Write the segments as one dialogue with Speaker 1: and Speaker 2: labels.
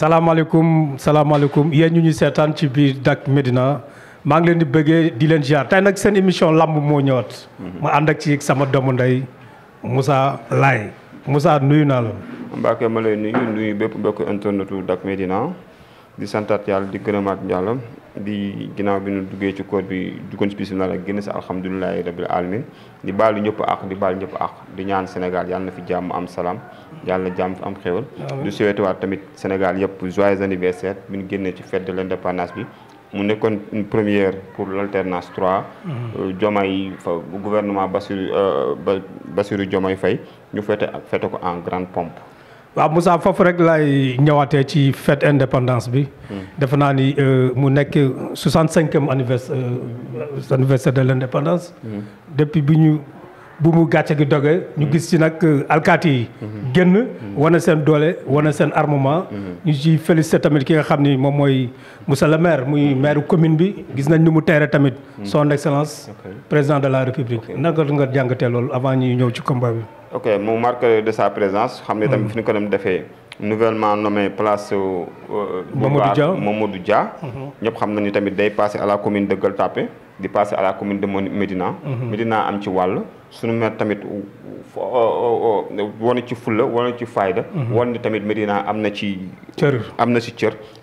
Speaker 1: salaamaaleykum yéen ñu ñu seetaan ci biir Dak Médina maa ngi leen di bëggee di leen ziar tey nag seen émission lamb moo ñëwaat. ma ànd ak ci sama doomu ndey Moussa Laye Moussa nuyu naa la.
Speaker 2: Mbacke ma lay nuyu bépp mbokk internetu Dak Médina di santaat yàlla di gërëmaat yàlla di ginnaaw bi ñu duggee ci koor bi duggoon ci bisimilah ak génn si alhamdulilahi rabil alamin di baalu ñëpp ak di ñaan Sénégal yàlla na fi jàmm am salaam yàlla na jàmm fi am xéwal. du souhaité waat tamit Sénégal yëpp joyeux anniversaire bi ñu génnee ci fête de l'indépendance bi. mu nekkoon une première pour l'alternance 3. Diomaye fa gouvernement Bassirou Diomaye Faye ñu fête ko en grande pompe.
Speaker 1: waaw Moussa foofu rek laay ñëwaatee ci fête indépendance bi. defe naa ni mu nekk 65e anniversaire de l'indépendance. depuis bu mu gàcce gi doge ñu gis ci nag alkaati yi génn wane seen doole wane seen armement ñu ci félicité tamit ki nga xam ni moom mooy monsieur le maire muy maire commune bi gis nañ ni mu teere tamit son excellence président de la république naka nga jàngatee loolu avant ñuy ñëw ci combat bi.
Speaker 2: ok mu marque de sa présence xam ne tamit fi ñu ko dem defee nouvellement nommé place Mamadou Dia ñëpp xam nañu tamit day passé à la commune de Gueule Tapée di passé à la commune de Médina. Médina am ci wàll suñu maire tamit wane ci fulla wane ci fayda wane ni tamit Médina am na ci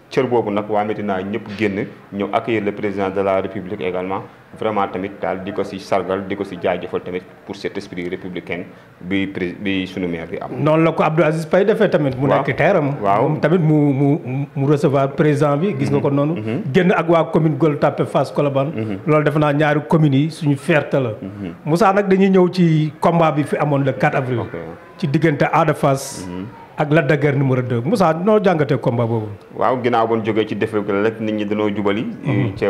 Speaker 2: cër boobu nag waa Médina ñëpp génn ñëw accueillir le président de la République également vraiment tamit daal di ko si sargal di ko si jaajëfal tamit pour cet esprit républicain bi sunu maire bi am. noonu
Speaker 1: la ko Abdou Aziz Paye defee tamit. mu nekk teeram.
Speaker 2: waaw
Speaker 1: moom tamit mu recevoir président bi. gis nga ko noonu. génn ak waa commune Gueule Tapée Fass Colobane. loolu defe naa ñaari communes yi suñu fierté la. Moussa nag dañuy ñëw ci combat bi fi amoon le 4 avril. ci diggante Ada Fass. ak Lac de Guiers numéro 2 Moussa noo jàngatee combat boobu.
Speaker 2: waaw ginnaaw bu ñu jógee ci defee rek nit ñi dañoo jubali. ca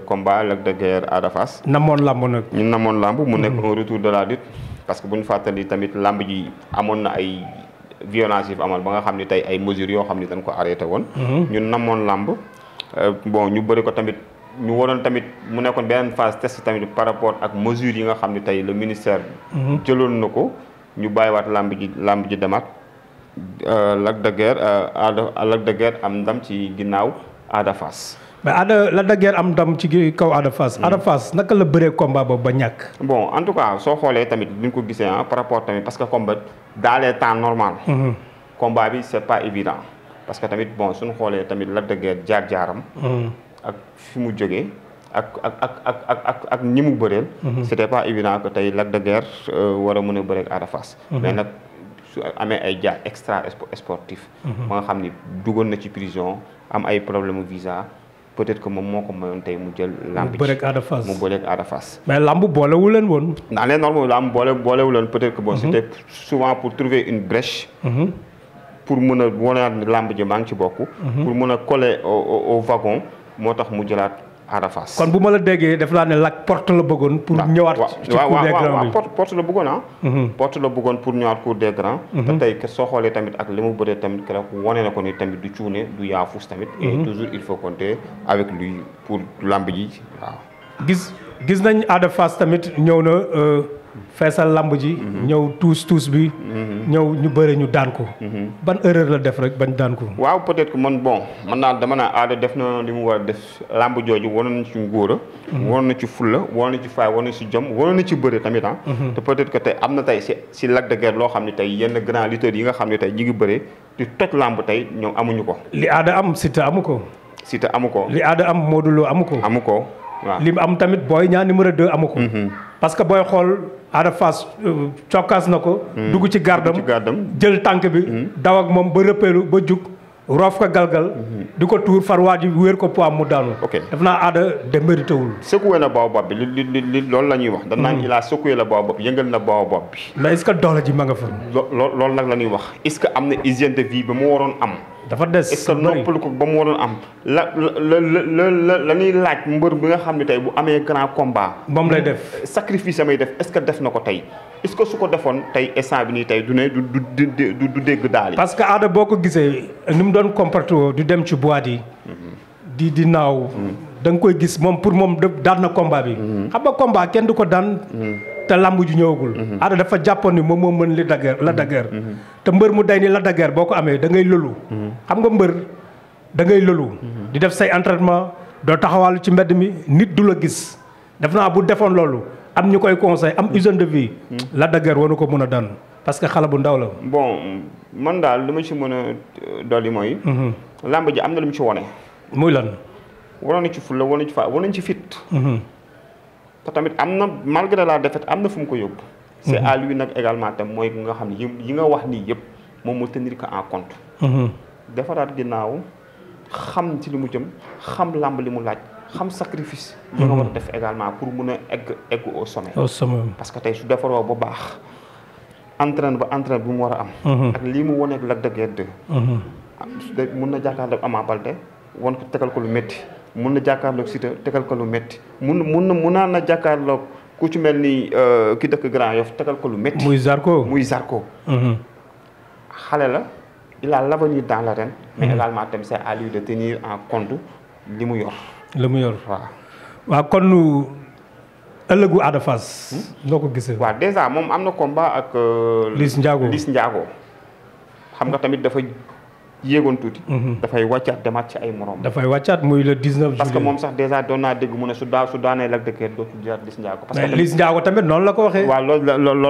Speaker 2: combat Lac de Guiers Ada Fass.
Speaker 1: namoon lamb nag.
Speaker 2: ñu namoon lamb mu nekk un retour de la lutte parce que bu ñu fàttali tamit lamb ji amoon na ay violence yi amal ba nga xam ne tey ay mesures yoo xam ne dañ ko arrêté woon. ñun namoon lamb bon ñu bëri ko tamit. ñu waroon tamit mu nekkoon beneen phase test tamit par rapport ak mesures yi nga xam ne tey le ministère. jëloon na ko ñu bàyyiwaat lamb ji demaat. Lac de Guiers am ndam ci ginnaaw Ada Fass.
Speaker 1: mais Lac de Guiers am ndam ci kaw Ada Fass. Ada Fass naka la bëree combat boobu ba ñàkk.
Speaker 2: bon en tout cas soo xoolee tamit bu ñu ko gisee par rapport tamit parce que combat dans les temps normal. combat bi c'est pas évident parce que tamit bon suñu xoolee tamit Lac de Guiers jaar-jaaram. ak fi mu jógee ak ñi mu bëreel. c'était pas évident que tey Lac de Guiers war a mën a bëreeg Ada Fass. mais nag. su amee ay jaar extra sportif ba nga xam ni duggoon na ci prison am ay problème visa peut-être que moom moo ko mayoon tey mu jël lamb
Speaker 1: mu bëreeg Ada Fass
Speaker 2: mais
Speaker 1: lamb boolewu leen woon
Speaker 2: dans les normes lamb boolewu leen peut-être que bon c'était souvent pour trouver une brèche pour mën a wanaat ni lamb ji maa ngi ci bokk pour mën a coller au wagon moo tax mu jëlaat Ada Fass.
Speaker 1: kon bu ma la déggee def naa ne Lac porte la bëggoon. pour ñëwaat ci cour des grands bi
Speaker 2: porte la bëggoon porte la bëggoon pour ñëwaat cour des grands. te tey soo xoolee tamit ak li mu bëree tamit keroog wane na ko ni tamit du cuune du yaafus tamit. et toujours il faut compter avec lui pour lamb ji waaw.
Speaker 1: gis nañ Ada Fass tamit ñëw na feesal lamb ji. ñëw tuus bi. ñëw ñu bëre ñu daan ko. ban erreur la def rek bañ daan ko.
Speaker 2: waaw peut-être que man naa dama naa Ada def na li mu war a def lamb jooju waroon na ci ngóora. waroon na ci fulla waroon na ci faay waroon na ci jom waroon na ci bëre tamit te peut-être que tey am na tey si Lac de Guiers loo xam ne tey yenn grand lutteurs yi nga xam ne tey ñi ngi bëre di toj lamb tey ñoom amuñu ko.
Speaker 1: li Ada am Siteu amu ko. li Ada am Modou Lo amu ko.
Speaker 2: waaw
Speaker 1: li mu am tamit Boy Niang numéro 2 amu ko. parce que booy xool Ada Fass cokkaas na ko. dugg ci gardam jël tànk bi. daw ak moom ba rëppeelu ba jug roof ko galgal. di ko tuur far waa ji wéer ko poids mu daanu. def naa Ada démérité wul.
Speaker 2: secoué na baobab bi li loolu la ñuy wax. dañ naan il a secoué la baobab yëngal na baobab bi.
Speaker 1: mais est-ce que doole ji ma nga fa.
Speaker 2: loolu nag la ñuy wax est-ce que am na hygiène de vie ba mu waroon am.
Speaker 1: dafa des
Speaker 2: est-ce que noppalu ko ba mu waroon am la ñuy laaj mbër bi nga xam ne tey bu amee grand combat.
Speaker 1: moom lay def
Speaker 2: sacrifice amay def est-ce que def na ko tey est-ce que su ko defoon tey instant bi nii tey du ne du dégg daal yi.
Speaker 1: parce que Ada boo ko gisee ni mu doon comporté woo du dem ci boîte yi. di naaw. da nga koy gis moom pour moom daan na combat bi. xam nga combat kenn du ko daan. te lamb ju ñëwagul. Ada dafa jàppoon ni moom moo mën Lac de Guiers te mbër mu day ni Lac de Guiers boo ko amee da ngay lëlu. xam nga mbër da ngay lëlu. di def say entraînement doo taxawaalu ci mbedd mi nit du la gis def naa bu defoon loolu am ñu koy conseil am hygiène de vie. Lac de Guiers waru ko mën a daan parce que xale bu ndaw la.
Speaker 2: bon man daal li ma ci mën a dolli mooy. làmb ji am na lu mu ci wone.
Speaker 1: muy lan.
Speaker 2: waroon na ci fulla waroon na ci waroon nañ ci fit. te tamit am na malgré la défaite am na fu mu ko yóbbu. c'est à lui nag également tam mooy nga xam ne yi nga wax nii yëpp moom mu tenir ko en compte. defaraat ginnaaw xam ci li mu jëm xam làmb li mu laaj xam sacrifice. li nga war a def également pour mun a egg au sommet.
Speaker 1: au sommet
Speaker 2: parce que tey su defaroo ba baax entraîne bi mu war a am. ak lii mu wane ak Lac de Guiers 2. mun na jàkkaarloog Ama Baldé wan ko tegal ko lu métti mun na jàkkaarloog Siteu tegal ko lu métti mun na jàkkaarloog ku ci mel ni ki dëkk Grand Yoff tegal ko lu métti.
Speaker 1: muy Zarko.
Speaker 2: xale la il a l'avenir dans l'arène. mais également tamit c'est à lui de tenir en compte li mu yor.
Speaker 1: waaw kon ëllëgu Ada Fass. noo ko gisee.
Speaker 2: waaw déjà moom am na combat ak.
Speaker 1: Liss Ndiago
Speaker 2: xam nga tamit dafa yéegoon tuuti. dafay wàccaat demaat ci ay morom.
Speaker 1: dafay wàccaat muy le 19 juillet.
Speaker 2: parce que moom sax déjà doon naa dégg mu ne su daanee Lac de Guiers dootul jëlaat Liss Ndiago. parce que
Speaker 1: mais Liss Ndiago tamit noonu la ko waxee.
Speaker 2: waaw loolu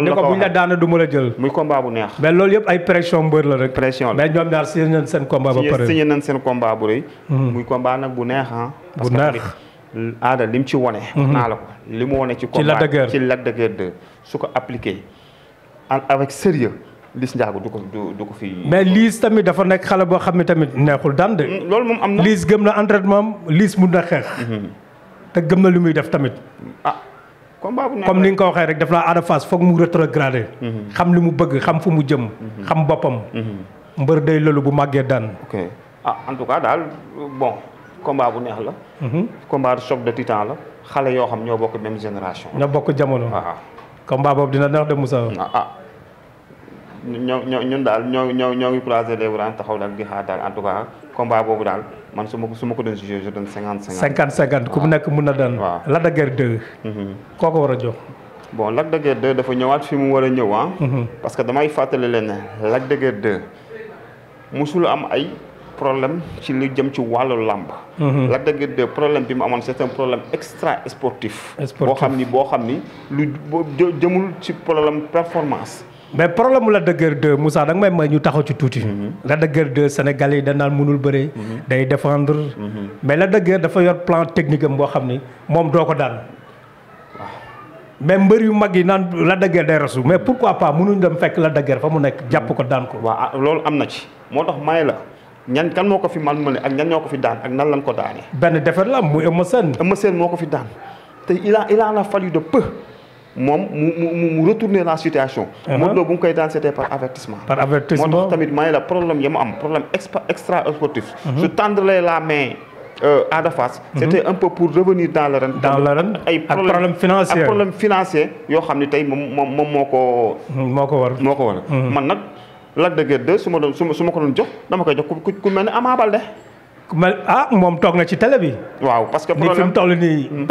Speaker 2: la ko
Speaker 1: waxee buñ la daana du ma la jël.
Speaker 2: muy combat bu neex.
Speaker 1: mais loolu yëpp ay pression mbër la rek.
Speaker 2: pression la
Speaker 1: mais ñoom ñaar signé nañ seen combat ba pare.
Speaker 2: signé nañ seen combat bu rëy. muy combat nag bu neex ah.
Speaker 1: bu neex
Speaker 2: Ada lim ci wone. naa la ko li mu wone ci combat ci Lac de Guiers 2 su ko appliqué avec sérieux Liss Ndiago du ko fi. mais
Speaker 1: Liss tamit dafa nekk xale boo xam ne tamit neexul daan de.
Speaker 2: loolu moom am na.
Speaker 1: Liss gëm na entraînement Liss mun na xeex. te gëm na li muy def tamit.
Speaker 2: combat bu neex
Speaker 1: comme ni nga ko waxee rek def naa Ada Fass foog mu rétrogradé. xam li mu bëgg xam fu mu jëm. xam boppam. mbër day lëlu bu màggee daan.
Speaker 2: ok en tout cas daal bon combat bu neex la. combat choc de titan la xale yoo xam ñoo bokk même génération.
Speaker 1: ñoo bokk jamono.
Speaker 2: waaw
Speaker 1: combat boobu dina neex de Moussa.
Speaker 2: ñun daal ñoo ngi croiser les bras taxaw daal di xaar daal en tout cas combat boobu daal man su ma ko doon jugé je donne 50-50.
Speaker 1: 50-50 ku mu nekk mun na daan.
Speaker 2: waaw
Speaker 1: Lac de Guiers 2. koo ko war a jox.
Speaker 2: bon Lac de Guiers 2 dafa ñëwaat fi mu war a ñëw parce que damay fàttali leen ne Lac de Guiers 2 musul am ay problème ci li jëm ci wàllu làmb. Lac de Guiers 2 problème bi mu amoon c'est un problème extra sportif. boo xam ni lu jëmul ci problème performance.
Speaker 1: mais problème mu Lac de Guiers 2 Moussa da nga may ñu taxaw ci tuuti. Lac de Guiers 2 Sénégalais yi dañ naan mënul bëre. day défendre. mais Lac de Guiers dafa yor plan technique am boo xam ni moom doo ko daan. mais mbër yu mag yi naan Lac de Guiers day rasu mais pourquoi pas mënuñ dem fekk Lac de Guiers fa mu nekk jàpp ko daan ko.
Speaker 2: waaw loolu am na ci moo tax may la kan moo ko fi man ak ñan ñoo ko fi daan ak nan lañ ko daanee.
Speaker 1: benn defet la muy Eumeu Sène.
Speaker 2: Eumeu Sène moo ko fi daan te il en a fallu de peu. moom mu retourner la situation. Modou Lo bu mu koy daan c'était par avertissement. moo tax tamit may la problème ya mu am problème extra sportif. su tendre la main Ada Fass. c'était un peu pour revenir dans l'arène.
Speaker 1: ay problème financier
Speaker 2: yoo xam ne tey moom moo ko war. man nag Lac de Guiers 2 su ma ko doon jox dama koy jox ku mel ne Ama Baldé.
Speaker 1: moom toog na ci télé bi.
Speaker 2: waaw parce que problème
Speaker 1: ni fi mu toll nii.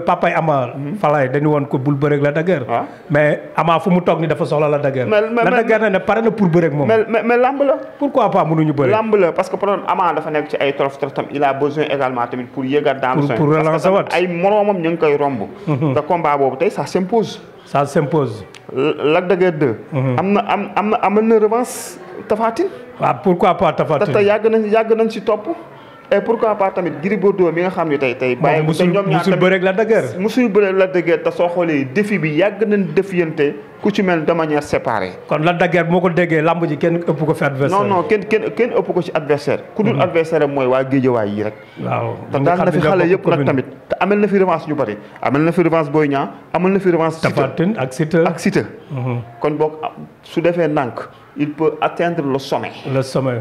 Speaker 1: papay Ama. Falaye dañu woon ko bul bëreeg Lac de Guiers. mais Ama fu mu toog ni dafa soxla Lac de Guiers. Lac de Guiers ne pare na pour bëreeg moom.
Speaker 2: mais lamb la.
Speaker 1: pourquoi pas mënuñu bëre.
Speaker 2: lamb la parce que problème Ama dafa nekk ci ay tolof tam il a besoin également tamit pour yéegaat dans le
Speaker 1: pour relancer waat
Speaker 2: ay moroomam ñu ngi koy romb. te combat boobu tey ça s'impose. Lac de Guiers 2. am na revanche Tapha Tine.
Speaker 1: waaw pourquoi pas Tapha Tine
Speaker 2: te yàgg nañ ci topp. et pourquoi pas tamit Gris Bordeaux mi nga xam ne tey. bàyyi
Speaker 1: musul bëreeg Lac de Guiers.
Speaker 2: musul bëreeg Lac de Guiers te soo xoolee défi bi yàgg nañ défiante ku ci mel de manière séparée.
Speaker 1: kon Lac de Guiers moo ko déggee lamb ji kenn ëpp ko fi adversaire.
Speaker 2: non kenn ëpp ko ci adversaire. ku dul adversaire mooy waa Géejawaay yi rek.
Speaker 1: waaw
Speaker 2: te daan na fi xale yëpp nag tamit. te amel na fi revanche ñu bari. amel na fi revanche Boy Niang amel na fi revanche.
Speaker 1: Tapha Tine ak Siteu.
Speaker 2: kon boog su defee ndànk il peut atteindre le sommet.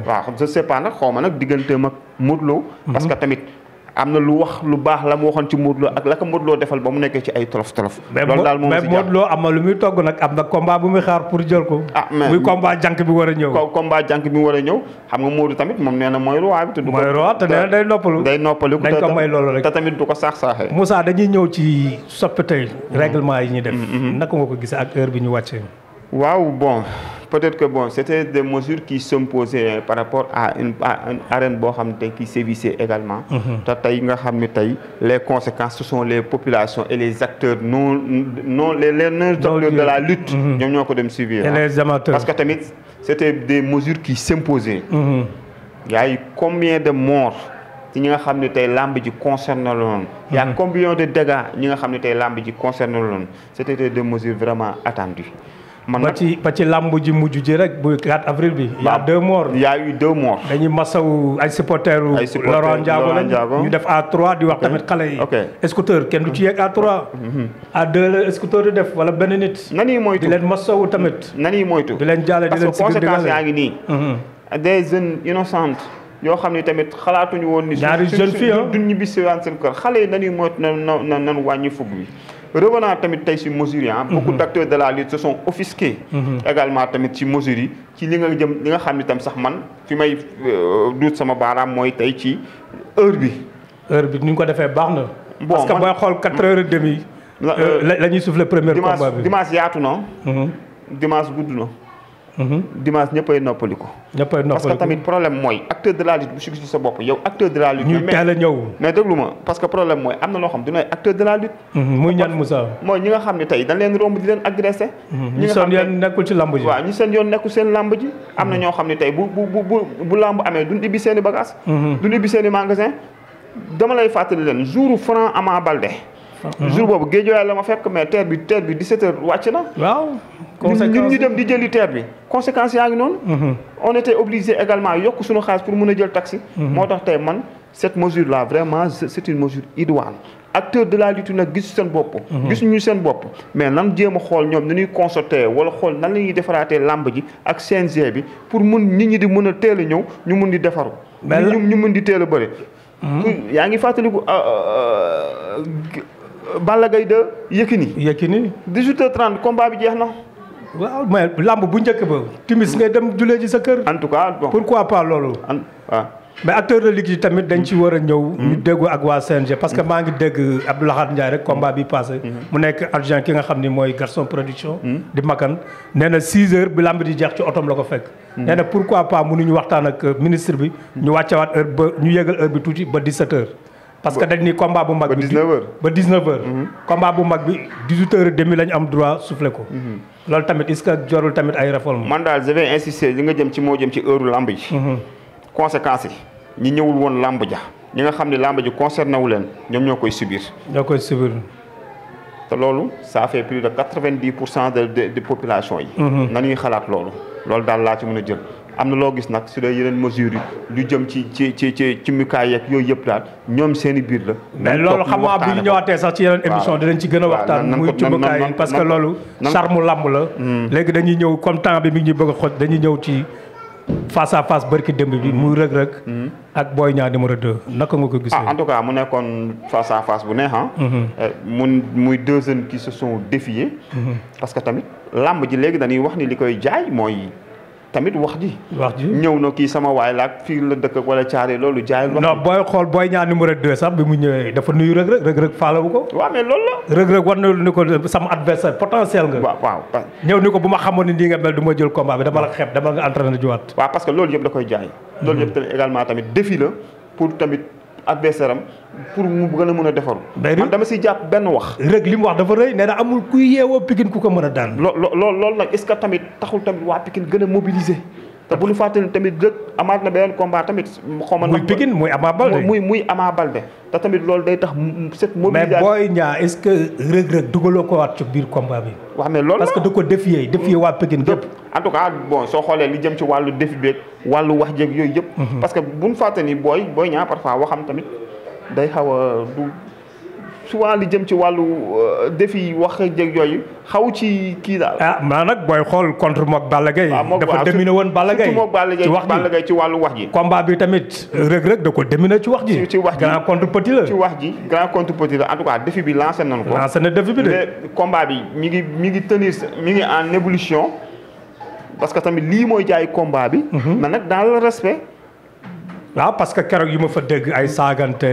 Speaker 2: waaw je sais pas nag xaw ma nag digganteem ak Modou Lo. parce que tamit am na lu baax la mu waxoon ci Modou Lo ak la ko Modou Lo defal ba mu nekkee ci ay tolof. loolu daal moom si
Speaker 1: Modou Lo am na lu muy togg nag am na combat bu muy xaar pour jël ko.
Speaker 2: mais
Speaker 1: muy combat jànk bi war a ñëw.
Speaker 2: xam nga Modou tamit moom nee na mooy roi bi. te du ko
Speaker 1: mooy roi te nee na day noppalu.
Speaker 2: dañ ko may loolu rek te tamit du ko saaxee.
Speaker 1: Moussa dañuy ñëw ci soppite règlement yi ñuy def. naka nga ko gisee ak heure bi ñu wàccee.
Speaker 2: waaw bon peut-être que bon c'était des mesures qui s'imposaient par rapport à une arène boo xam ne tey qui sévissait également. te tey nga xam ne tey les conséquences ce sont les populations et les acteurs les acteurs de la lutte. ñoom ñoo ko dem subir.
Speaker 1: et les amateurs
Speaker 2: parce que tamit c'était des mesures qui s'imposaient. Il y a eu combien de morts ci ñi nga xam ne tey làmb ji concerné loon. il y a combien de dégâts ñi nga xam ne tey làmb ji concerné loon c'était des mesures vraiment attendues.
Speaker 1: ba ci làmb ji mujj ji rek bu 4 avril bi. il y a 2 morts.
Speaker 2: il y a eu 2 morts.
Speaker 1: dañuy masawu ay supporters Laurent Ndiago lañ ñu def A3 di wax tamit xale yi. scooter kenn du ci yegg A3. A2 la scooter di def wala benn nit.
Speaker 2: nani moytu
Speaker 1: di leen masawu tamit.
Speaker 2: nani moytu
Speaker 1: di leen jaale di leen
Speaker 2: parce que conséquences yaa ngi nii. des jeunes innocentes yoo xam ne tamit xalaatuñu woon ni.
Speaker 1: ñaari jeunes filles
Speaker 2: duñ ñibbi si waan seen kër xale yi nañuy moytu nan wàññi fukk bi. revenant tamit tey si mesures yi beaucoup d'acteurs de la lutte se sont offusqués. également tamit ci mesures yi ci li nga xam ne tam sax man fi may duut sama baaraam mooy tey ci heure bi.
Speaker 1: heure bi ni ñu ko defee baax na.
Speaker 2: bon
Speaker 1: parce que booy xool 4h30. la ñuy souffler premier combat bi.
Speaker 2: dimanche yaatu na. dimanche gudd na. dimanche ñëppay noppali ko. parce que tamit problème mooy acteur de la lutte bu si gis sa bopp yow acteur de la lutte.
Speaker 1: ñu teel a ñëw.
Speaker 2: mais déglu ma parce que problème mooy am na loo xam dina acteur de la lutte.
Speaker 1: muy ñan Moussa.
Speaker 2: mooy ñi nga xam ne tey dañ leen romb di leen agressé.
Speaker 1: ñi seen yoon nekkul ci lamb ji.
Speaker 2: waaw ñi seen yoon nekkul seen lamb ji. am na ñoo xam ne tey bu lamb amee duñ ibbi seen i bagage. duñ ibbi seen i magasin. dama lay fàttali leen jour Franc Ama Baldé. jour boobu Guédiawaye la ma fekk mais terre bi 17h wàcc na.
Speaker 1: waaw.
Speaker 2: ñun ñu dem di jëli terre bi conséquences yaa ngi noonu. on était obligé également yokk suñu xaalis pour mën a jël taxi. moo tax tey man cette mesure là vraiment c'est une mesure idoine. acteurs de la lutte nag gis seen bopp. gisuñu seen bopp mais nan jéem a xool ñoom ni ñuy consulter wala xool nan la ñuy defaraatee làmb ji ak CNG bi pour mun nit ñi di mën a teel a ñëw ñu mun di defaru. ñu mun di teel a bëri. yaa ngi fàttaliku Balla Gaye 2 Yékini 18h30 combat bi jeex na.
Speaker 1: waaw mais lamb bu njëkk ba timis ngay dem julee ji sa kër.
Speaker 2: en tout cas bon
Speaker 1: pourquoi pas loolu. mais acteur de ligue yi tamit dañ ci war a ñëw. ñu déggu ak waa CNG parce que maa ngi dégg Abdou Lahad Ndiaye rek combat bi passé. mu nekk adjoint ki nga xam ni mooy Garçon production. di Makan nee na 6h bi lamb di jeex ci otom la ko fekk. nee na pourquoi pas mënuñu waxtaan ak ministre bi. ñu wàccewaat heure ba ñu yégal heure bi tuuti ba 17h. parce que dañ ni combat bu mag bi ba 19h. combat bu mag bi 18h30 lañ am droit souffler ko. loolu tamit est-ce que jorul tamit ay réforme.
Speaker 2: man daal je vais insister li nga jëm ci moo jëm ci heure lamb yi. conséquences yi ñi ñëwul woon lamb ja ñi nga xam ne lamb ji concerné wu leen ñoom ñoo koy subir. te loolu ça fait plus de 90% de population yi. nañuy xalaat loolu daal laa ci mën a jël. am na loo gis nag su dee yeneen mesures yi lu jëm ci mukaay yeeg yooyu yëpp daal ñoom seen i biir la.
Speaker 1: mais loolu xam nga bu ñu ñëwaatee sax ci yeneen émission dinañ ci gën a waxtaan. muy cumbukaay yi parce que loolu. charme lamb la. léegi dañuy ñëw comme temps bi mi ngi ñuy bëgg a xoj dañuy ñëw ci face à face bërki démb bi muy Reug Reug ak Boy Niang numéro 2 naka nga ko gisee.
Speaker 2: en tout cas mu nekkoon face à face bu neex muy 2 jeunes qui se sont défiés. parce que tamit lamb ji léegi dañuy wax ni li koy jaay mooy. tamit wax ji ñëw na kii sama waay laak fii la dëkk wala caare loolu jaay wax
Speaker 1: non booy xool Boy Niang numéro 2 sax bi mu ñëwee dafa nuyu Reug Reug faalawu ko.
Speaker 2: waaw mais loolu la.
Speaker 1: Reug Reug war na ni ko sama adversaire potentiel nga.
Speaker 2: waaw
Speaker 1: ñëw ni ko bu ma xamoon ni nii nga mel du ma jël combat bi dama la xeeb dama nga entraîné jiwaat.
Speaker 2: waaw parce que loolu yëpp da koy jaay. loolu yëpp tamit également tamit défi la pour tamit adversaire am pour mu gën a mën a defaru. man dama si jàpp benn wax.
Speaker 1: Reug li mu wax dafa rëy nee na amul kuy yeewoo Pikine ku ko mën a daan.
Speaker 2: loolu nag est-ce que tamit taxul tamit waa Pikine gën a mobiliser. te bu ñu fàttali tamit Reug amaat na beneen combat tamit. xaw ma
Speaker 1: muy Pikine muy Ama Baldé
Speaker 2: muy Ama Baldé te tamit loolu day tax cette mobilisation.
Speaker 1: mais Boy Niang est-ce que Reug dugaloo ko waat ci biir combat bi.
Speaker 2: waaw mais loolu
Speaker 1: parce que da ko défier waa Pikine gépp.
Speaker 2: en tout cas bon soo xoolee li jëm ci wàllu défi beeg wàllu wax jéeg yooyu yëpp. parce que bu ñu fàttali ni Boy Niang parfois waxam tamit day xaw a du souvent li jëm ci wàllu défi wax jéeg yooyu xaw ci kii daal.
Speaker 1: maa nag booy xool contre mook Balla Gaye. dafa dominer woon Balla Gaye
Speaker 2: ci wàllu wax ji.
Speaker 1: combat bi tamit Reug da ko dominer ci wax ji.
Speaker 2: ci wax ji
Speaker 1: grand contre petit la.
Speaker 2: ci wax ji grand contre petit la en tout cas défi bi lancé nañu ko.
Speaker 1: lancé na défi bi de.
Speaker 2: mais combat bi mi ngi tenir mi ngi en ébullition parce que tamit lii mooy jaay combat bi. mais nag dans le respect
Speaker 1: waaw parce que keroog yu ma fa dégg ay saagante.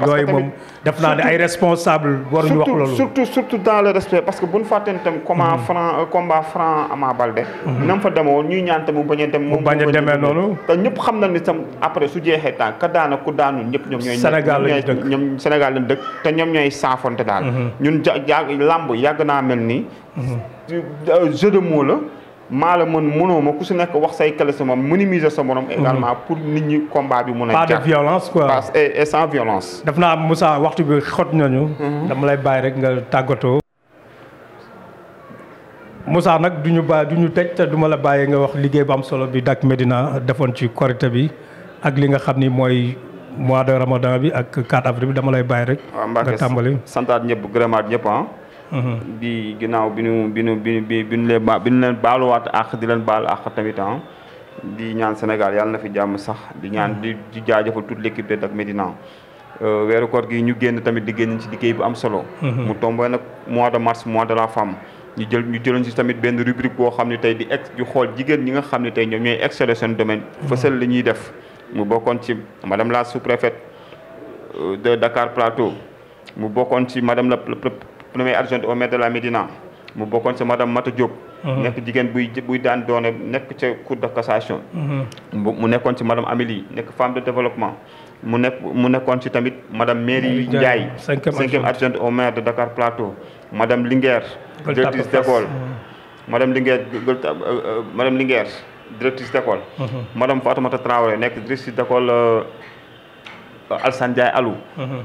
Speaker 1: yooyu moom def naa ne ay responsable waruñu wax loolu.
Speaker 2: surtout dans le respect parce que bu ñu fàttee tam combat Franc Ama Baldé. na mu fa demoon ñuy ñaan tam mu bañ a dem.
Speaker 1: mu bañ a demee noonu.
Speaker 2: te ñëpp xam na ni tam après su jeexee temps ka daana ku daanu ñëpp ñoom ñooy.
Speaker 1: Sénégal lañ dëkk
Speaker 2: ñoom Sénégal lañ dëkk te ñoom ñooy saafonte daal. ñun làmb yàgg naa mel ni. jeu de mots la. maa la mënoo ma ku si nekk wax say kale sa moom minimiser sa morom également pour nit ñi combat bi mun a
Speaker 1: pas de violence quoi
Speaker 2: et sans violence
Speaker 1: def naa Moussa waxtu bi xot nañu dama lay bàyyi rek nga tàggatoo Moussa nag du ñu tëj te du ma la bàyyi nga wax liggéey bu am solo bi Dak Médina defoon ci Korité bi ak li nga xam ni mooy mois de Ramadan bi ak 4 avril bi dama lay bàyyi rek nga tàmbali
Speaker 2: santaat ñëpp gërëmaat ñëpp di ginnaaw bi ñu leen baaluwaat àq di leen baalu àq tamit di ñaan Sénégal yàlla na fi jàmm sax di ñaan di jaajëfal toute l'équipe de Dak Médina weeru koor gi ñu génn tamit di génn ci liggéey bu am solo mu tombé nag mois de mars mois de la femme ñu jëloon ci tamit benn rubrique boo xam ne tey di xool jigéen ñi nga xam ne tey ñoom ñooy exceller seen domaine fësal li ñuy def mu bokkoon ci madame la sous-préfète de Dakar Plateau mu bokkoon ci madame la premier adjoint au maire de la Médina mu bokkoon ci madame Mata Diop nekk jigéen buy daan doone nekk ca cour de cassation mu nekkoon ci madame Amélie nekk femme de développement mu nekkoon ci tamit madame Mairie Ndiaye 5e adjointe au maire de Dakar Plateau madame Linguère directrice d'école madame Linguère directrice d'école madame Fatoumata Traoré nekk directrice d'école Alsane Ndiaye Alou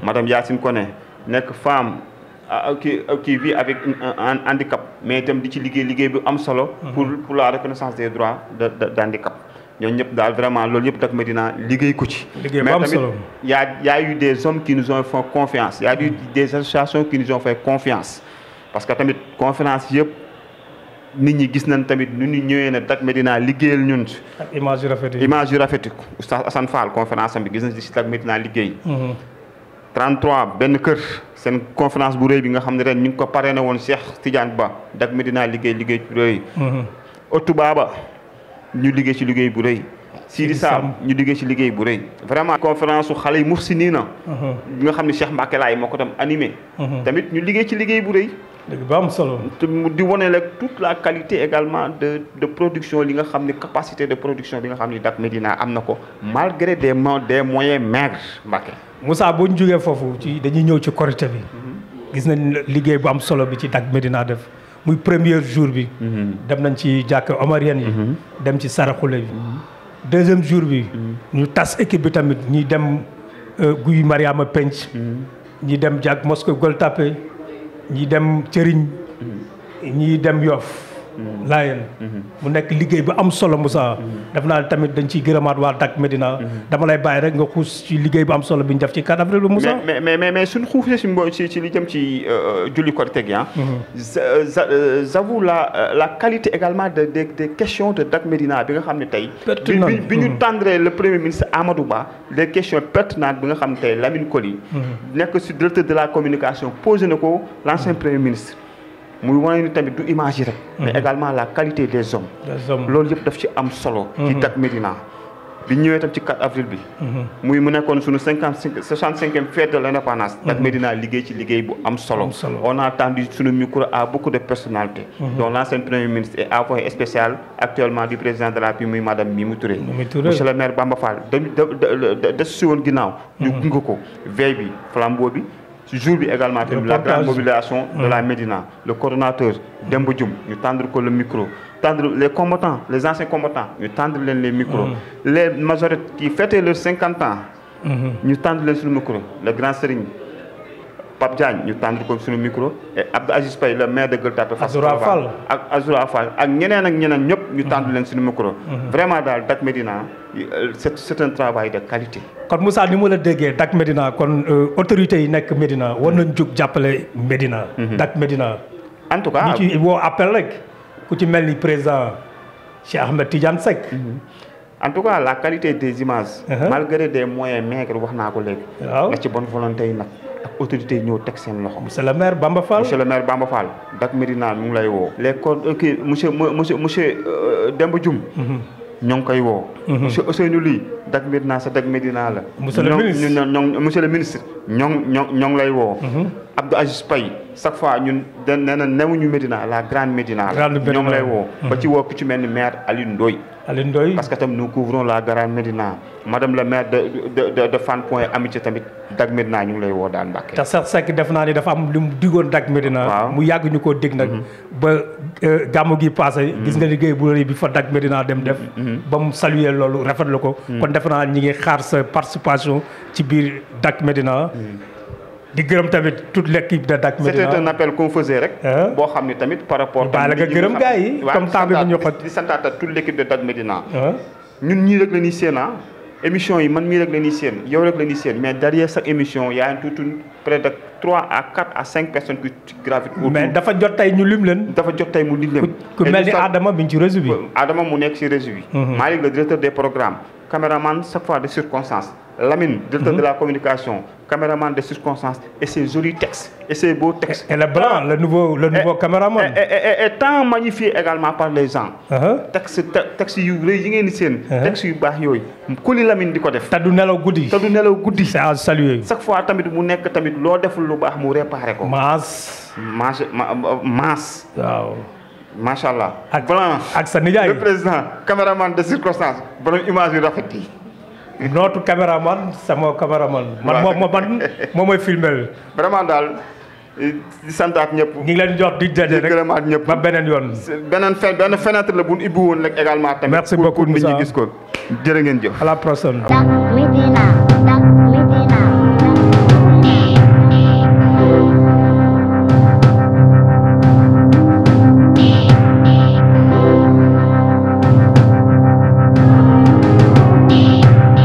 Speaker 2: madame Yacine Koné nekk femme qui vit avec un handicap mais itam di ci liggéey bu am solo pour la reconnaissance des droits d'handicap ñooñu ñëpp daal vraiment loolu yëpp Dak Médina liggéey ko ci mais tamit y a eu des hommes qui nous ont fait confiance y a eu des associations qui nous ont fait confiance parce que tamit confiance yëpp nit ñi gis nañ tamit nu ñu ñëwee ne Dak Médina liggéeyal ñun
Speaker 1: ak image yu rafet
Speaker 2: Oustaz Assane Fall conférence am bi gis nañ ci Dak Médina liggéey 33 benn kër seen conférence bu rëy bi nga xam ne ren ñu ngi ko parrainé woon Cheikh Tidiane Ba Dak Médina liggéey bu rëy Otu Baba ñu liggéey ci liggéey bu rëy Sidi Sam ñu liggéey ci liggéey bu rëy vraiment conférence su xale yi muhsinina bi nga xam ne Cheikh Mbacké Laye moo ko tam animé tamit ñu liggéey ci liggéey bu rëy
Speaker 1: ba am solo
Speaker 2: di wane rek toute la qualité également de production li nga xam ne capacité de production bi nga xam ne Dak Médina am na ko malgré des moyens maigres Mbacké
Speaker 1: Moussa boo ñu jógee foofu dañuy ñëw ci Korité bi gis nañ liggéey bu am solo bi ci Dak Médina def muy premier jour bi dem nañ ci jàkk omarienne yi dem ci saraxule bi deuxième jour bi ñu tas équipe bi tamit ñi dem Guy Mariama Penc ñi dem jàkk mosquée Gueule Tapée ñi dem Cëriñ ñi dem Yoff Laayeen mu nekk liggéey bu am solo Moussa def naa tamit dañ ciy gërëmaat waa Dak Médina dama lay bàyyi rek nga xuus ci liggéey bu am solo bi ñu def ci 4 avril bi Moussa
Speaker 2: mais suñ xuusee ci li jëm ci julli Korité gi j'avoue la qualité également des questions de Dak Médina bi nga xam ne tey bi ñu tendre le premier ministre Amadou Ba des questions pertinentes bi nga xam ne tey Lamine Coly nekk si directeur de la communication posé na ko l'ancien premier ministre muy wane ni tamit du image yi rek mais également la qualité des hommes loolu yëpp daf ci am solo ci Dak Médina bi ñëwee tam ci 4 avril bi mu nekkoon suñu 65e fête de l'indépendance Dak Médina liggéey ci liggéey bu am solo on a tendu suñu micro à beaucoup de personnalités dont l'ancien premier ministre et envoyé spécial actuellement du président de la République muy madame Mimi Touré monsieur le maire Bamba Fall da si woon ginnaaw ñu gunge ko veille bi flambeau bi jour bi également tamit la grande mobilisation de la Médina le coordonnateur Demba Dioum ñu tendre ko le micro tendre les combattants les anciens combattants ñu tendre leen les micros les majorettes qui fêtaient leurs 50 ans ñu tendre leen suñu micro le grand Serigne Pape Diagne ñu tendre ko suñu micro et Abdou Aziz Paye le maire de Gueule Tapée ak Azoura Fall ak ñeneen ñëpp ñu tendre leen suñu micro vraiment daal Dak Médina c'est un travail de qualité
Speaker 1: kon Moussa ni ma la déggee Dak Médina kon autorités yi nekk Médina war nañ jóg jàppale Médina Dak Médina
Speaker 2: en tout cas
Speaker 1: ñu ci woo appel rek ku ci mel ni président Cheikh Ahmed Tidiane Seck
Speaker 2: en tout cas la qualité des images malgré des moyens maigres wax naa ko léegi nga ci bonne volonté yi nag ak autorités yi ñëw teg seen loxo
Speaker 1: monsieur le maire Bamba Fall
Speaker 2: Dak Médina mu ngi lay woo les corps monsieur Demba Dioum ñoo ngi koy woo. monsieur Ousseynou Ly Dak Médina sa Dak Médina la.
Speaker 1: monsieur le ministre
Speaker 2: monsieur le ministre ñoo lay woo. Abdou Aziz Paye chaque fois ñun nee na newuñu Médina la grande Médina la. ñoo ngi lay woo. ba ci woo ku ci mel ni maire Alioune Ndoye. parce que tam nous couvrons la grande Médina madame le maire de Fann Point Amitié tamit Dak Médina ñu ngi lay woo daal Mbacke.
Speaker 1: te Cheikh Seck def naa ni dafa am lu mu digoon Dak Médina. mu yàgg ñu koo dégg nag. ba gàmmu gi passé. gis nga liggéey bu rëy bi fa Dak Médina dem def. ba mu saluer loolu rafetlu ko. kon defe naa ñi ngi xaar sa participation ci biir Dak Médina. di gërëm tamit toute l'équipe de Dak Médina.
Speaker 2: c'était un appel qu'on faisait rek. boo xam ne tamit par rapport.
Speaker 1: baal nga gërëm gars yi comme temps bi bu ñu xot.
Speaker 2: di santaat toute l'équipe de Dak Médina. ñun ñii rek la ñuy séen émission yi man mii rek la ñuy séen yow rek la ñuy séen mais derrière chaque émission y a près de 3 à 4 à 5 personnes qui gravitent autour.
Speaker 1: mais dafa jot tey ñu lim leen.
Speaker 2: dafa jot tey mu lim leen.
Speaker 1: ku mel ni Adama mi ngi ci réseau bi.
Speaker 2: Adama mu nekk ci réseau bi. Malick le directeur des programmes. caméraman chaque fois de circonstance. Lamine, directeur de la communication, caméraman de circonstances, et ses jolis textes, et ses beaux textes.
Speaker 1: Et le blanc, le nouveau caméraman.
Speaker 2: Et tant magnifié également par les gens. Texte yu rëy yi ngeen di seen. Texte yu baax yooyu. Kuli Lamine di ko def.
Speaker 1: te du nelaw guddi. c'est à saluer.
Speaker 2: chaque fois tamit mu nekk tamit loo deful lu baax mu réparé ko.
Speaker 1: maas. waaw.
Speaker 2: macha allah.
Speaker 1: blanc ak sa nijaay.
Speaker 2: le président caméraman de circonstance borom image yu rafet yi.
Speaker 1: notre caméraman sama caméraman. man moo may filmel.
Speaker 2: vraiment daal di santaat ñëpp.
Speaker 1: ñu ngi leen jox di jaje rek
Speaker 2: gërëmaat ñëpp
Speaker 1: ba beneen yoon.
Speaker 2: benn fenêtre la bu ñu ibbi woon rek également. tamit
Speaker 1: merci beaucoup
Speaker 2: pour nit ñi gis ko. jërë ngeen jëf.
Speaker 1: à la prochaine.